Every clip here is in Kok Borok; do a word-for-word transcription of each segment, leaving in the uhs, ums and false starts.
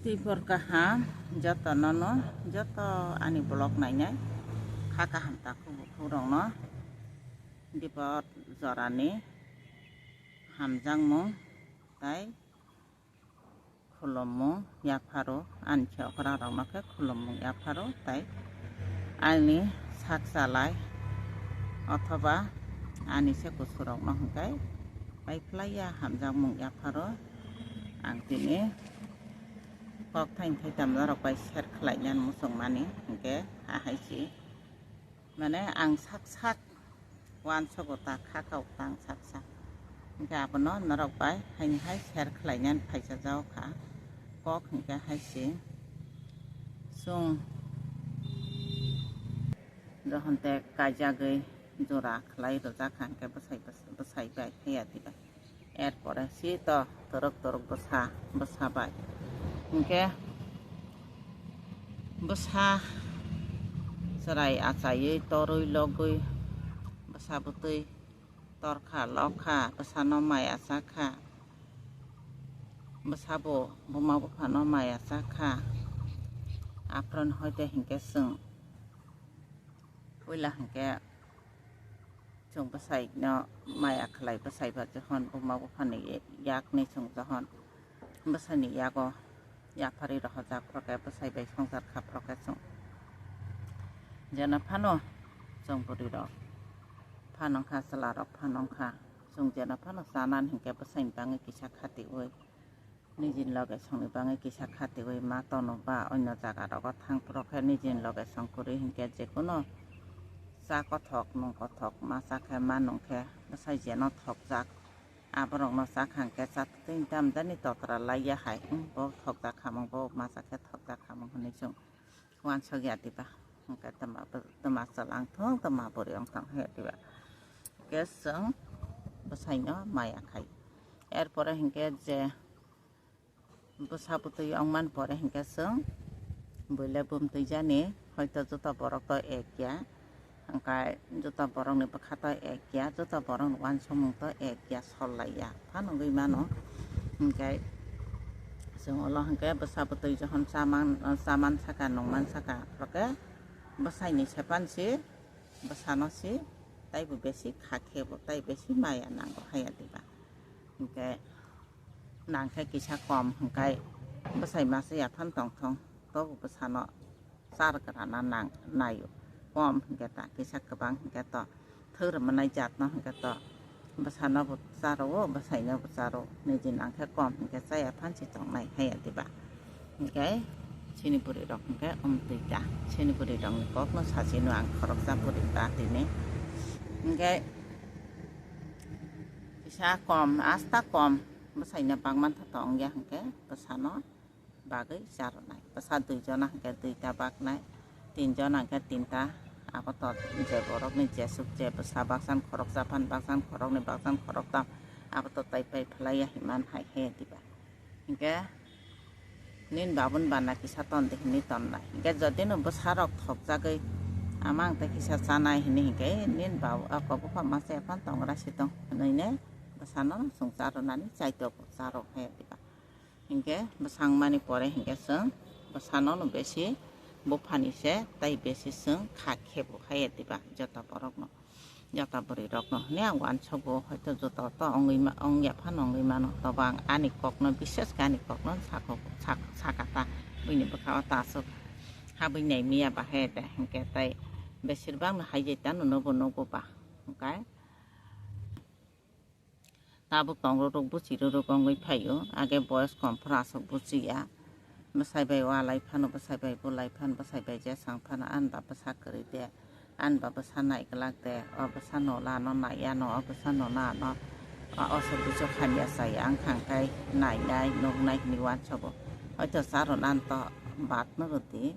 Twi por kaham joto nono, joto ani vlog nainai kha kaham takhuk bukhuk rokno bipot jorani hamjakmung tai khulumung yapharo, ani se okra rokno khe khulumung yapharo tai ani sak chalai othoba ani se kusurokno hwnkhe paiphlaiya hamjakmung yapharo. Ang tini kok thaini thaitam norok bai share khlainani muchungmani hwnkhe ahai se, mane ang sak sak uansogo ta kha kok tang sak sak. Hwnkhe abono norok bai haini hai share khlainani phaisa jao kha. Kok hwnkhe hai se chwng johon te kaijagwi jora khlai rwjak kha hwnkhe bwsai bwsai bai phaiya diba. Er pore si to torok torok bwsa, bwsa bai. Hwnkhe bwsa chwrai achaiwi torwi logwi bwsa bwtwi torkha lokha, bwsano maya chakha, bwsabo buma buphano maya chakha. Aphron hoite hwnkhe chwng puila hwnkhe chwng bwsaino maya khlai, bwsai ba johon buma buphani yakni chwng johon bwsaini yago yapharwi rohorjak phroke bwsai bai swngchar kha phroke chwng jena phano chwng bwrwi rok phanwng kha, chwla rok phanwng kha, chwng jena phano chanani hwnkhe bwsaini bangwi kisa khatiwi nijini loge songni bangwi kisa khatiwi ma tono ba onno jaga rogo thang phroke nijini loge song kwrwi hwnkhe jekono cha kothok nung kothok ma chakhe ma nungkhe bwsai jeno thokjak. Aborokno chakha hwnkhe chatwtwini tamjani totra laiya hai, hmm, bo thokjak khamung, bo masa khe thokjak khamung hwnwi chwng uansuk ya diba? Hwnkhe twma bw-, twma chwla wng thung, twma bwrwi wng thung hai diba? Hwnkhe chwng bwsaino maya khai. Er pore hwnkhe je bwsa bwtwi wngmani pore hwnkhe chwng buile bumtwi jani, hoito joto borok to ek ya, hwnkhe joto borokni bwkha to ek ya, joto borokni uansukmung to ek ya, sol lai ya phano wngwi mano. Hwnkhe chwng ulo hwnkhe bwsa bwtwi johon chaman, chaman saka, nungman saka, phroke bwsaini sepan si, bwsano si, taibo besi kha khe bo, tai besi maya nango haya diba? Hwnkhe nang khe kisa kom hwnkhe bwsai masa yaphano tongthong, tobo bwsano char grana nang naio. Kom hwnkhe ta kisa kwbang hwnkhe to thwk rwmani jatno hwnkhe to bwsano bo charo, bwsaino bo charo, niji nang khe kom hwnkhe chaya phansi tongnai haya diba? Hwnkhe chini bwrwi rok hwnkhe umtwi ta, chini bwrwi rokni kokno sachino ang khoroksa bwrwi ta tini. Hwnkhe kisa kom, asta kom, bwsaino bangmantha tongya hwnkhe bwsano bagwi charwnai. Bwsa dui jona hwnkhe duita baknai, tin jona hwnkhe tinta. Abo to je borokni jesuk je bwsa baksan khoroksa phan baksan khoroknwi baksan khoroktam abo to tai pai phlaiya hinman hai khe diba? Hwnkhe nini babuni bana kisa ton di hinwi tonnai. Hwnkhe jodi no bwsarok thokjagwi ama ang tei kisa chanai hinwi hwnkhe nini babu abo bupha masa ephano tongra si tong hinwi ne bwsano chwng charwnani chaito charok hai diba? Hwnkhe bwsang mani pore hwnkhe chwng bwsano no besi buphani se tai besi chwng kha khe bo haya diba joto borok no, joto bwrwi rok no hwnwi ang uansugo, hoito joto to wngwi ma-, wngya phano wngwi mano, tobo ang ani kok no, bishes khe ani kok no sako, sak-, saka ta, buini bwkha o ta aswk habwi nai miya ba haya de hwnkhe tai besir bak no hai jai ta no nugo, nugo ba hwnkhe. Tabuk tongrwrwk buchi rwrwk wngwi phaio, age boyos kom phano aswk buchiya. Bwsai bai walai phano, bwsai bai bulai phano, bwsai bai jesang phano, ani ba bwsa kwrwi de, ani ba bwsa naiglak de, o bwsa no lano naiya no, o bwsa no na no, o, o aswk buchuk hamya chaya wngkha hwnkhe nainai nuknai hinwi uansugo. Hoito charwnani to badno rwdi.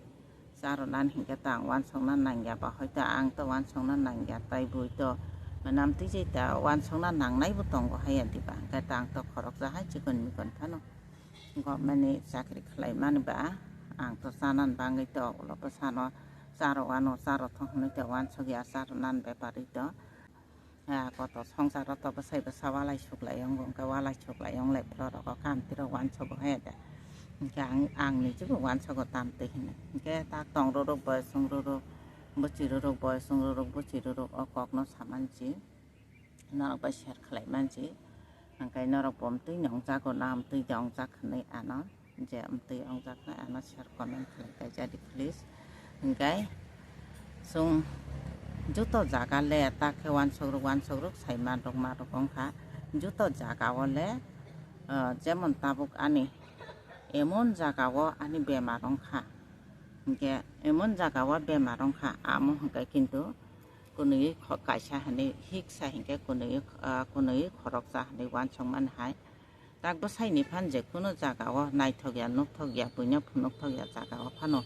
Charwnani hwnkhe ta ang uansukna nangya ba, hoito ang to uansukna nangya, tai bui to mwnam twijai ta uansukna nangnaibo tongo haya diba, hwnkhe ta ang to khoroksa hai chikon mikon phano government ni chakri khlaimani ba, ang to chanani bangwi to ulo bwsano charw ano, charw thung hwnwi to uansukya, charwnani bepari to. Ha, koto songsaro to bwsai bwsa walai suklai wngo, hwnkhe walai suklai wnglai borok rok o kamtwi rok uansugo he de. Hingke ang, ang ni jibo wansago tamtwi hinwi. Hingke tak tong rorok, boyosong rorok, bwchwi rorok, boyosong rorok, bwchwi rorok o kokno samansi norok bai share khlai mansi. Hingke norok bo mtwi ni ongjago na mtwi de ongjak hinwi ano, je mtwi ongjak hinwi ano share comment khlai kaijadi please. Hingke chwng joto jaga le tak khe wansuk rok, wansuk rok sai man rok, ma rok wngkha. Joto jaga o le, ah, jemon tabuk ani emon jaga o ani bemar wngkha, hingke emon jaga o bemar wngkha, amo hingke kintu kwnwi kho-, kaisa hinwi hiksa hingke kwnwi, ah, kwnwi khoroksa hinwi wansuk mani hai. Tak bwsai ni phan je kunu jaga o naithok ya, nukthok ya, buino phunukthok ya jaga o phano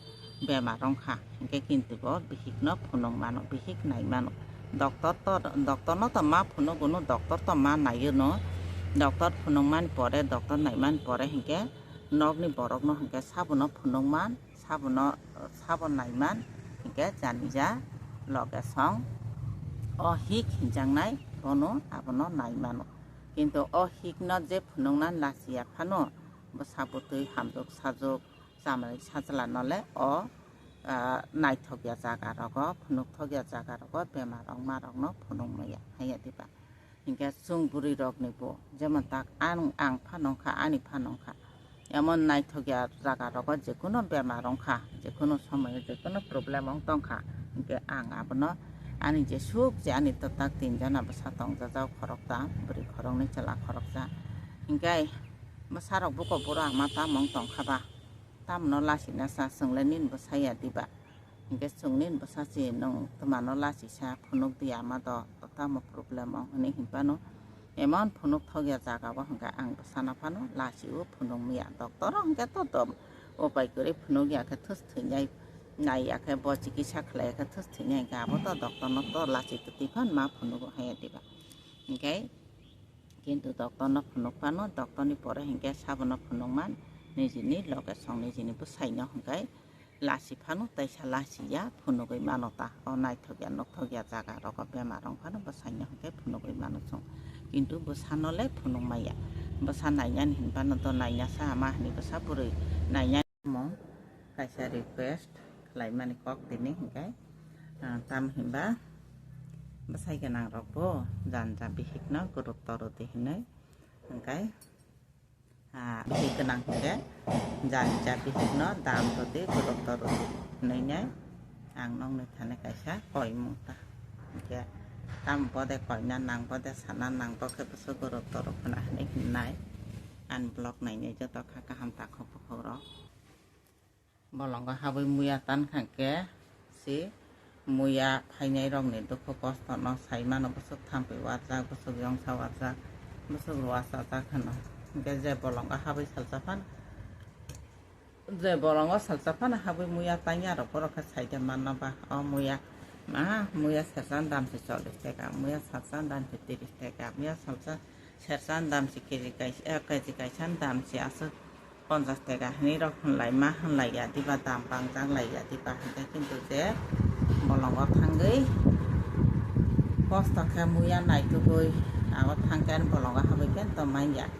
bemar wngkha, hingke kintu bo bihik no phunuk mano, bihik nai mano. Doctor to, doctor no to ma phunuk unu, doctor to ma nai unu. Doctor phunuk mani pore, doctor nai mani pore hingke nokni borok no hingke sabuno phunuk man, sabuno, sabo nai man, hingke janija loge song o hik hinjaknai bono abono nai mano. Kintu o hik no je phunukna lachiya phano bwsa bwtwi hamjwk sajwk chamari sajla no le o, ah, naithok ya jaga rogo, phunukthok ya jaga rogo bemar wngma rok no phunuk maya haiya diba. Hingke chwng bwrwi rok ni bo jemon tak ang, ang phano wngkha, ani phano wngkha. Emon naithok ya jaga rogo je kunu bemar wngkha, je kunu somoyo je kunu problem wng tongkha, hingke ang abono ani jesuk je ani twtak tinjana bwsa tongjajak khoroksa, bwrwi khoroknwi chwla khoroksa. Hingke bwsa rok buko buro ama tamo wng tongkha ba, tamono lachina sa chwng le nini bwsa ya diba. Hingke chwng nini bwsa si nwng twmano lachisa phunuk di ama do tamo problem wng hinwi hinphano emon phunukthok ya jaga o hingke ang bwsano phano lachio phunuk maya. Doctor o hingke to, to upai kwrwi phunuk ya khe thus thwinai nai ya khe bo chikitsa khlai ya khe thus thwinai hingke abo to doctor no to lachi twtwi phan ma phunugo haiya diba. Hingke kintu doctor no phunuk phano doctor ni pore hingke sabono phunuk man nijini loge song nijini bwsai no hingke lachi phano teisa lachi ya phunugwi mano ta. O naithok ya nukthok ya jaga rogo bemar wng phano bwsai no hingke phunugwi mano chwng. Kintu bwsano le phunuk maya. Bwsa nainani hinphano do naina sa ama hinwi bwsa bwrwi naina. Omo kaisa request khlaimani kok tini hingke, ah, tam hinba bwsai gwnang rok bo janja bihik no gurutto rwdi hinwi hingke, ah, bihik gwnang hingke janja bihik no dam rwdi gurutto rwdi hinwi nai ang nokni thani kaisa koimung ta hingke tam bode koina nang bode sana nang bo khe bwswk gurutto rw khna hinwi hinnai ani vlog nainai joto kha kaham takhuk bukhuk rok. Bolongo habwi muya tan kha khe si muya phainai rokni dukhu kosto no sai mano, bwswk thampui warjak, bwswk yongsa warjak, bwswk ruwa chajak hwno. Hwnkhe je bolongo habwi salsa phano, je bolongo salsa phano habwi muya tanya rok borok khe sai de manna ba o muya ma muya sersa dam si chollish taka, muya salsa dam si tiris taka, muya salsa sersa dam si keji kaisa, eh, keji kaisa dam si aswk ponchas taka hinwi rok hwnlai ma hwnlai ya diba, dam bangjak lai ya diba, hwnkhe kintu je bolongo thangwi kosto khe muya naitugwi abo thangkhe bolongo habwi khe to manya,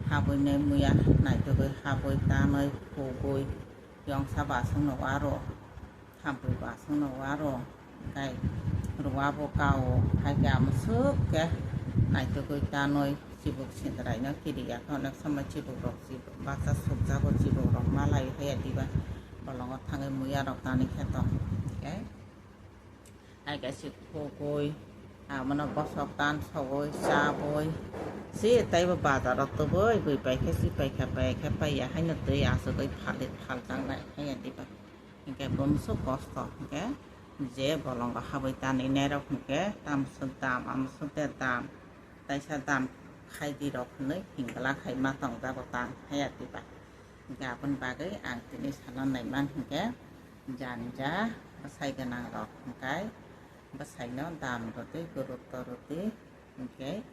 habwi nai muya naitugwi habwi tanwi hugwi yongsa basongno waro. Thampui basongno waro, tei ruwa bo kao, hai khe amoswk khe naitugwi tanwi chibuk sindrai no kiri ya khe, onek somoi chibuk rok baksa sukjago, chibuk rok malai haiya diba bolongo thangwi muya rok tanwi khe tong khe, hai khe si khugwi, abono bosok tan sogwi chabwi si teibo bazar o tubui bui pai khe si pai khe pai khe pai ya haino twi asugwi phal phaljaknai haiya diba. Hingke bumswk kosto hingke je bolongo habwi tanwi nairok hingke tamswk dam, amswk de dam, taisa dam khaidi rok hinwi hingla khai ma tongjago tang haya diba. Hingke aboni bagwi ang tini sana naiman hingke janja bwsai gwnang rok hingkai bwsaino dam rwdi, gurutto rwdi hingke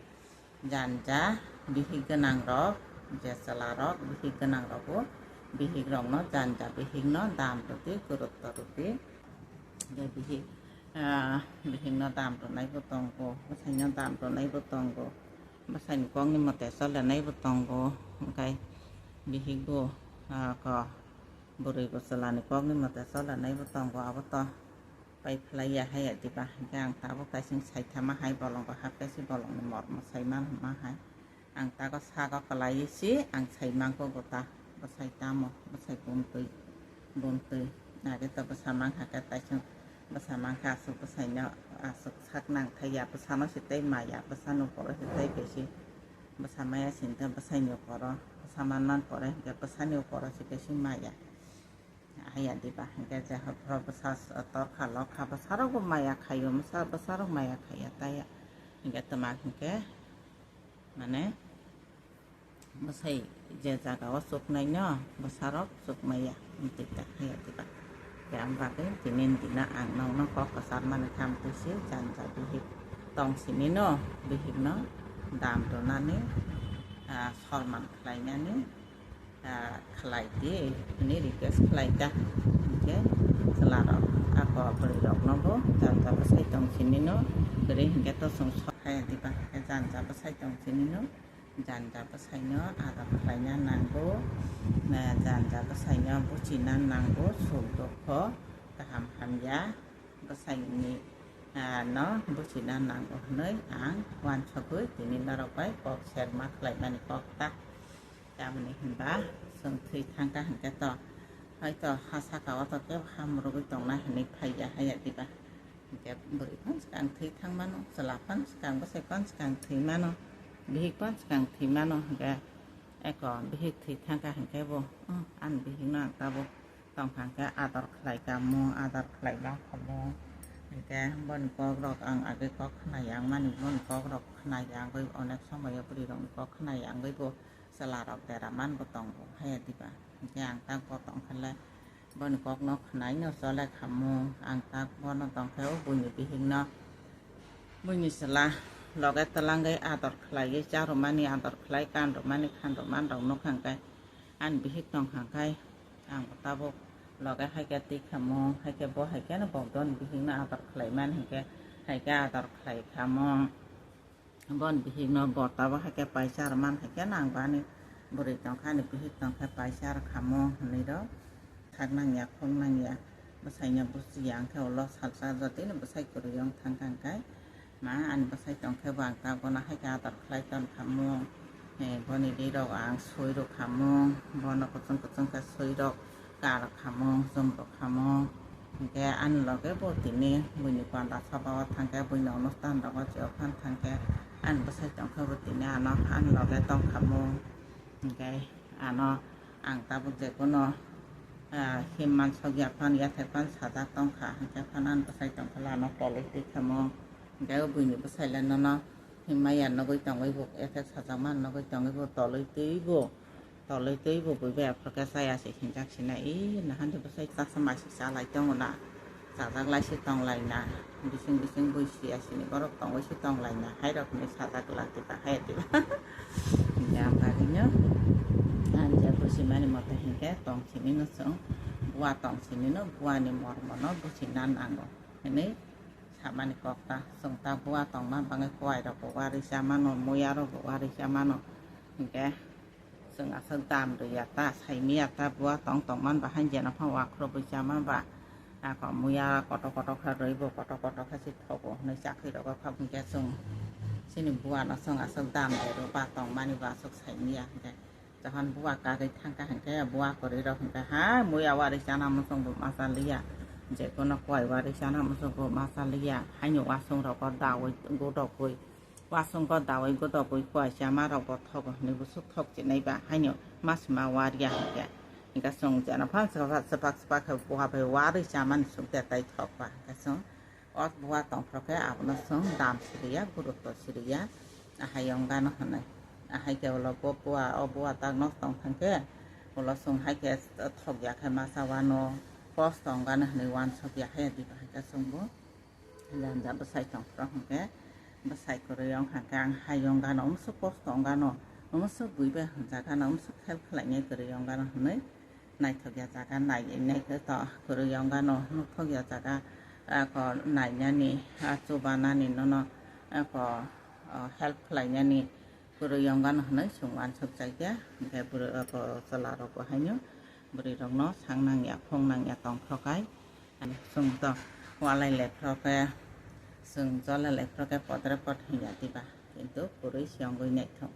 janja bihik gwnang rok, je chwla rok bihik gwnang rogo, bihik rokno janja bihikno dam rwdi, gurutto rwdi. Je bihik, ah, bihikno dam rwnai bo tongo, bwsaino dam rwnai bo tongo, bwsaini kokni mote cholenai bo tongo, hwnkhe bihik bo Ah, ko bwrwi bo chwlani kokni mote cholanaibo tongo, abo to pai phlai ya hai ya diba. Hinkhe ang tabuk kaising saithama hai bolongo hapkhe se bolongni mormo saiman hwnma hai. Ang tago sago kwlaiwi se ang saimangkho gota bwsai tamo, bwsai bumtwi, bumtwi. Age to bwsa mankha khe kaising bwsa mankha aswk bwsaino aswk sak nang thai ya, bwsano se tei maya, bwsani ukolo se tei besi. Bwsa maya sini khe bwsaini ukolo, bwsa manman pore hinkhe bwsani ukolo se besi maya. Haya diba hinkhe je hor bwsa torkha lokha bwsarokbo maya khaio, bwsa, bwsarok maya khaiya taiya. Hinkhe twma hinkhe mane bwsai je jagao chuknaino bwsarok chukmaya. Amtwi tak haya diba. Khe ang bagwi tini dina ang nokno kok kwchar mani khamtwi se janja bihik tong sinino bihikno dam rwnani, ah, sorman khlainani, ah, khlai di hwnwi request khlai ta. Hinkhe chwlarok ako bwrwirokno bo janja bwsai tong sinino kwrwi hinkhe to chwng sok haya diba. Hinkhe janja bwsai tong sinino janja bwsaino ador khlaina nango, na janja bwsaino buchina nango, suk dukho, kaham hamya bwsaini, ah, no buchina nango hwnwi ang uansugwi tini norok bai kok serma khlaimani kok ta. Tamoni hinba chwng thwi thangkha hinkhe to, hoito ha saka o to kebo ham rwgwi tongnai hwnwi phaiya haya diba. Hinkhe bwrwi phano swkang thwi thang mano, chwla phano swkang, bwsai phano swkang thwi mano, bihik phano swkang thwi mano. Hinkhe eko bihik thwi thangkha hinkhe bo, "Oh, ani bihikno ang tabuk tongkha hinkhe ador khlai kamo, ador khlai mankha mo." Hinkhe boni kokrok ang agwi kok khnai ya, ang mani boni kokrok khnai ya, ang bai onek somoyo bwrwirokni kok khnai ya, ang bai bo chwlarok dera man bo tongo haya diba. Hinkhe ang tak bo tongkha le boni kokno khwnaino chole khamu, ang tak bono tongkhe o buini bihikno buini chwla loge twlangwi ador khlaiwi charwmani, ador khlai kanrwmani, khanrwmani rok nukha hinkhe ani bihik tongkha hinkhe ang bo tabuk loge haikhe twi khamu, haikhe bo haikhe no bokdon bihikno ador khlaimani hinkhe haikhe ador khlai khamu. Bon bihikno bo tabuk haikhe paisa rwman haikhe nang bo ani bwrwi tongkha, ani bihik tongkhe paisa rwkhamu hwnwi rw sak nangya, khok nangya, bwsaino buchiya, hwnkhe ulo salsa jotino bwsai kwrwi wng thangkha hwnkhe, ma ani bwsai tongkhe bo ang tabukno haikhe ador khlai tonkhamu, eh, boni rirok ang swi rwkhamu, bono kuchung kuchung khe swi rok. Kar khamung, chumrok khamung, hinkhe ani loge bo tini buini panda saba o thangkhe, buini onusthan rogo je o phan thangkhe, ani bwsai tongkhe bo tini ano ani loge tongkhamung, hinkhe ano ang tabuk jekuno, ah, himman sokya phan yathai phan sajak tongkha, hinkhe phan ani bwsai tongkhe ano tolwi twi khamung, hinkhe o buini bwsai le nono himma ya nugwi tongwi bo effect sajakma nugwi tongwi bo tolwi twi bo. Tolwi twi bo bui bai aphuru khe chaya se hinjak sinai, i nahan de bwsai chaksa mai se chalai tongo na, chajak lai se tong lai na, bising bising bui siya sini borok tongwi se tong lai na, hai rok hinwi sajak glak diba, hai diba. Hinkhe ang bagwi no ang je buji mani mote hinkhe tong sini no chwng, bua tong sini no, bua ni mormo no buji na nango hinwi samani kok ta, chwng ta bua tongma bagwi kuai rok bo warwi cha mano, muya rok bo warwi cha mano, hinkhe. Chwng aswk dam rwya ta, saimaya ta, bua tong tongman ba, hain jena pha wakhro bwi chama ba. Ako muya kotor kotor kha rwi bo, kotor kotor kha se thogo hwnwi chakri rogo kha, hinkhe chwng chini bua no chwng aswk dam rwi rw ba tongmani ba aswk saimaya hinkhe. Jokhon bua kagwi thangkha hinkhe bua kwrwi rok hinkhe, ha muya wari chana muchung bo ma cha liya, je kono kuai wari chana muchung bo ma cha liya, haino wasung rogo daui godokgwi. Wasung godawai godogwi kuai chama rok bo thogo hinwi busuk thok chinai ba haino masima waria hinkhe. Hinkhe chwng jena phan chwpak chwpak khe buha bai warwi chamani sukde tai thok ba hinkhe chwng o buha tongphro khe abono chwng dam siriya gurutto siriya ahai ongano hinwi. Ahai khe ulo bo buha o buha tak nok tong thangkhe ulo chwng hai khe thok ya khe masa wano kosto ongano hinwi wansok ya hai diba hinkhe chwng bo. Janja bwsai tongphuru hinkhe bwsai kwrwi wng kha khe ang hai wng gano, umsuk kosto wng gano, umsuk bui bai hwnjak gano, umsuk help khlainai kwrwi wng gano hwnwi naithok ya jaga nai, nai khe to kwrwi wng gano, nukthok ya jaga, ako nainani, ah, chubanani nono, ako, oh, help khlainani. Bwrwi yongano hwnwi chwng uansuk chai khe, hwnkhe bwrwi, abo chwla rok bo haino bwrwi rokno sang nangya, khong nangya tong phro kai. Chwng to walai lai phro khe, chwng jolai lai phro khe podre pod hwnya diba, kintu bwrwi se yongwi naithok.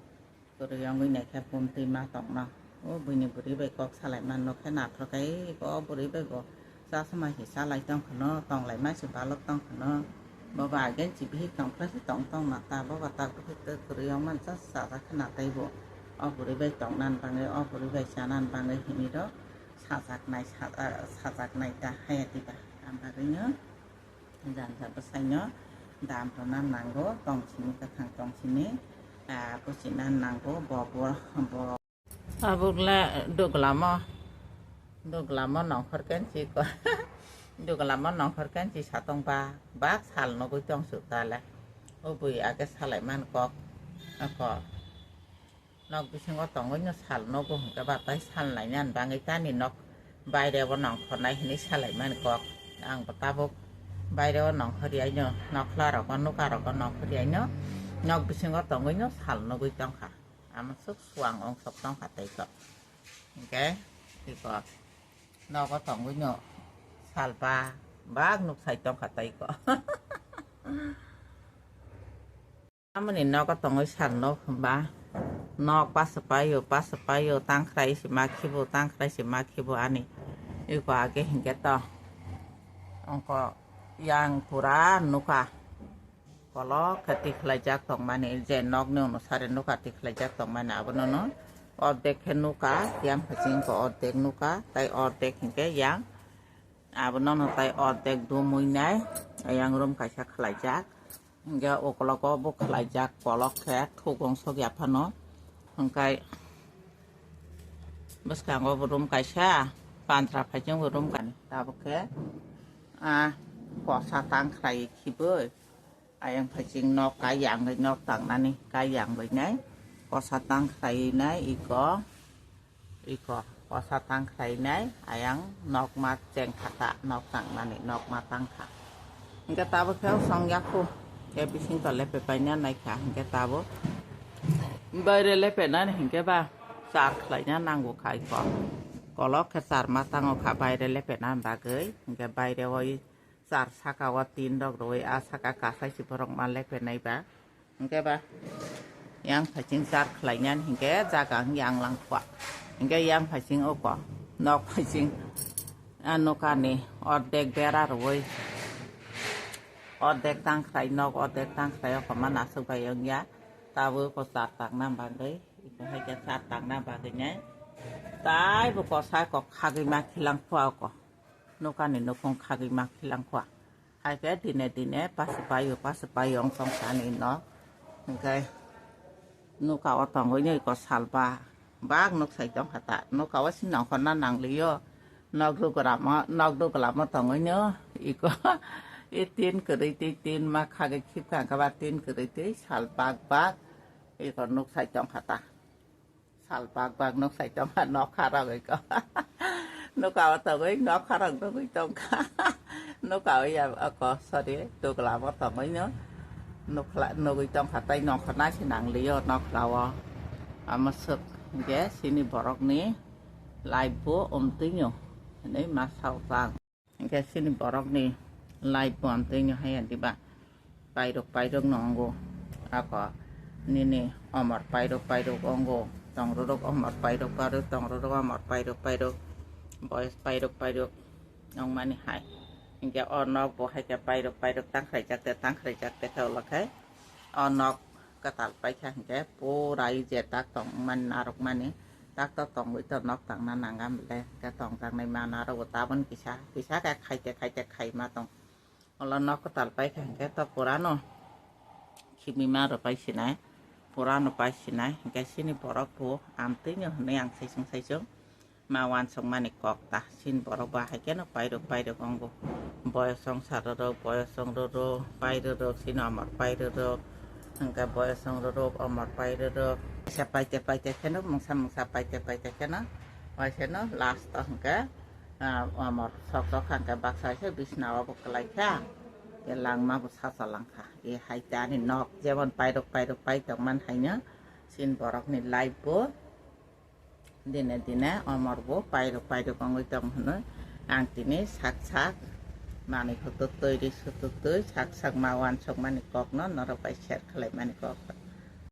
Kwrwi wngwi naikhe pumtwi ma tongno. O buini bwrwi bai kok salai manno khe naphro khe, o bwrwi bai bo chasma hi salai tong khwno, tonglai ma se balok tong khwno. Bo ba agen chi bihik tong phra se tong tong na ta, bo ba tak bihik twi kwrwi wng man cha chajak khe na tei bo. O bwrwi bai tong nan bangwi, o bwrwi bai cha nan bangwi hini rok sajak nai, sa-, ah, sajak nai ta haya diba. Ang bagwi no. Janja bwsaino dam rwna nango, tong simi kwthang tong simi, ah, kuchina nango, bo, bo, bo. Tabukle duglamo, duglamo nongkhor kenchi ko, duglamo nongkhor kenchi satong ba, bak sal nugui tong suk tale. O bui age salai man kok, ako. Nok bisingo tongwi no sal nogo hwnkhe ba tai sal nainani bagwi tani nok baire o nongkhornai hinwi salai mani kok. Ang bo tabuk baire o nongkhor yaino, nokhla rogo, nuka rogo nongkhor yaino, nok bisingo tongwi no sal nogwi tongkha. Amo swk suang ongsok tongkha tei kok. Hwnkhe tei kok nogo tongwi no sal ba bak nuk sai tongkha tei kok. Amoni nogo tongwi salno hwnba nok pasapaio, pasapaio, tangkhrai se ma khibo, tangkhrai se ma khibo ani. Iko age hinkhe to ongko yang pura nuka kolok khe tikhlaijak tongmani, je nokni onusari nuka tikhlaijak tongmani, abono no ordek khe nuka, yang phaiching ko ordek nuka, tai ordek hinkhe yang. Abono no tai ordek dumui nai, yang room kaisa khlaijak. Hingke ukologo bo khlaijak kolok khe thuk ongsok ya phano. Hingkai bwskango bo room kaisa, pantra phaichung bo room kani. Tabuk khe, ah, kosa tang khlai khibui. Ayang phaiching nok kai yang bai nok tangnani, kai yang bai nai. Kosa tang khlai nai iko. Iko kosa tang khlainai, ayang nokma chengkha ta, nok tangmani nokma tangkha. Hingke tabuk khe song yakhu, khe bising tole pepaina naikha, hingke tabuk baire lepenani hingke ba char khlaina nango kha iko. Kolok khe char ma tango kha baire lepenani bagwi, hingke baire o char saka o tin rok rwui, a saka kasai si borok ma lepenai ba. Hingke ba yang phaiching char khlainani hingke jaga wng yang langkha. Hingke yang phaiching oko nok phaiching a nokani ordek bera rwui, ordek tang khlai nok, ordek tang khlai oko ma nasuk bai wngya. Tabuk oko char tangna bagwi, iko hai khe char tangna bagwi nai. Tai bo kosa kok khagwi ma khilang khua oko. Nokani nokong khagwi ma khilang khua. Hai khe dine dine pasu payo, pasu payo wng tong sani no. Hingke noka o tongwi no iko salba. Bak nok sai tong kha ta. Noka o si nongkhor na nangliyo. Nok duglamo, nok duglamo tongwi no iko. I tin kwrwi twi tin ma khagwi khibka hingke ba tin kwrwi twi sal bak bak. Iko nok sai tong kha ta. Sal bak bak nok sai tongkha, nok kharok iko. Noka o tongwi nok kharok nugwi tongkha. Noka o ya ako, sorry, dugla bo tongwi no. Nukla, nugwi tongkha tai nongkhor nai se nangliyo nokla o. Amo swk hingke sini borok ni life bo omtwi no hinwi ma sao tang. Hingke sini borokni life bo amtwino haiya diba? Pairok pairok no wngo. Ako nini omor pairok pairok wngo. Tongrorok omor pairok pairok, tongrorok omor pairok pairok. Boyos pairok pairok wngmani hai. Hingke o nok bo haikhe pairok pairok tangkhraijak de, tangkhraijak de khe ulo khe o nok kwtal paikha hingke pura i je tak tongmani narwkmani tak to tongwi to nok tangna nangam le hingke tongjaknai ma narwgo tabon kisa kisa khe khaite khaite khaima tong. Olo nok kwtal paikha hingke to purano khibima rw paisinai, purano paisinai hingke sini borok bo amtwino hinui ang saichung saichung. Ma uansukmani kok ta, sini borok ba hai kheno pairok pairok wngo. Boyosong sarorok, boyosong rorok, pairorok, sini omor pairorok, hingke boyosong rorok, omor pairorok. Kaisa paite paite kheno, mungsa mungsa paite paite kheno, bai kheno last o hingke, ah, omor sok sok hingke baksa se bisna o bo kwlai kha, e langma bo sacha langkha. E hai ta ani nok jemon pairok pairok pai tongmani haino, Chin borokni life bo dine dine omor bo pairok pairok wngwi tong hwnwi ang tini sak sak manwi hututwi ri sututwi sak sak ma wansokmani kokno norok bai share khlaimani kok.